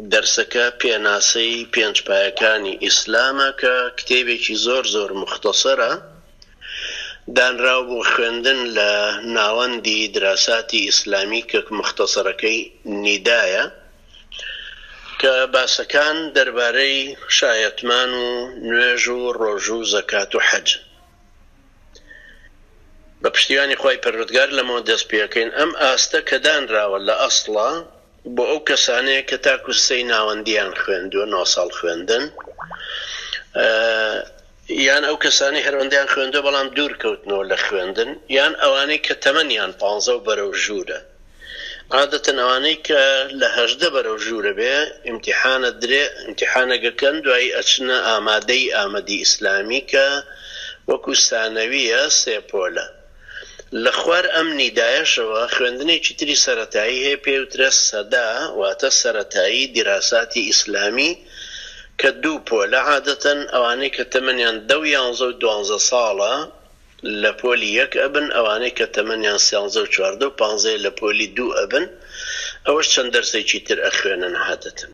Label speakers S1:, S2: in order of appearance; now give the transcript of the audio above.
S1: دەرسەکە پێناسەی پێنج پایەکانی ئیسلامە کە کتێبێکی زۆر زۆر موختەسەرە دانراو بۆ خوێندن لە ناوەندی دراساتی ئیسلامی کە موختەسەرەکەی نیدایە کە باسەکان دەربارەی شایەتمان و نوێژ و ڕۆژوو و زەکات و حەجن. بە پشتیوانی خوای پەروەردگار لەمەوە دەست پێکەین ئەم ئاستە کە دانراوە لە ئەسڵا بۆ ئەو کەسانەیە کە تاکو سێی ناوەندیان خوێندووە نۆ ساڵ خوێندن یان ئەو کەسانەی هەروەندیان خوێندووە بەڵام دوور کەوتنەوە لە خوێندن یان ئەوانەی کە تەمەنیان پانزە و بەرەو ژوورە عادەتەن ئەوانەی کە لە 18 بەرەو ژوورە بێ ئیمتیحانە درێ ئیمتیحانەگەکەن دوایی ئەچنە ئامادەی ئامەدی ئیسلامی کە وەکو سانەویە سێ پۆلە لە خوار ئەم نیدایەشەوە خوێندنێکی تری سەرەتایی هەیە پێی وترێ سەدا واتە سەرەتایی دیراساتی ئیسلامی کە دوو پۆلە عادەتەن ئەوانەی کە تەمەنیان دە و یانزە و دوانزە ساڵە لە پۆلی یەک ئەبن ئەوانەی کە تەمەنیان سیانزە و چواردە و پانزەیە لە پۆلی دوو ئەبن ئەوەش چەند دەرسێکی تر ئەخوێنن عادەتەن.